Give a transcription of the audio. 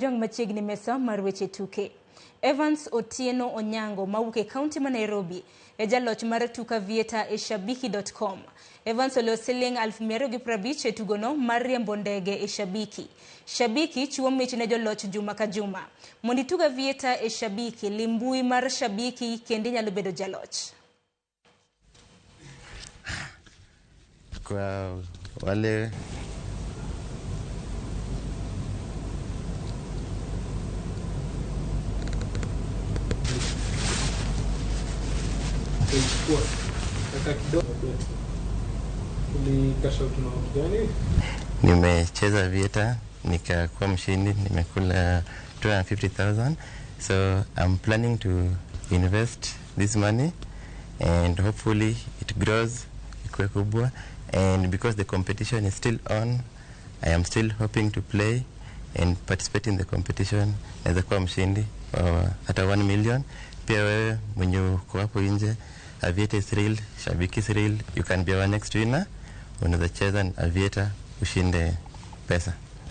Wajwang' machiegni mesa mar weche tuke. Evans Otieno Onyango mawuok e kaunti ma Nairobi e jaloch mar tuk Aviator e shabiki.com. Evans oloyo siling 250,000 e tugono mar riembo ndege e Shabiki. Shabiki chiwo mich ne joloch juma ka juma. Mondo itug Aviator e Shabiki, lim mbui mar Shabiki kendo inyalo bedo jaloch. Kwa wale nimecheza Aviator nikakuwa mshindi, nimekula 250,000. So I'm planning to invest this money and hopefully it grows ikuwe kubwa, and because the competition is still on, I am still hoping to play and participate in the competition. Naweza kuwa mshindi wa hata 1 million. Pia wewe mwenye uko hapo nje, Aviator is real, Shabiki is real, you can be our next winner. Unaweza cheza Aviator ushinde pesa.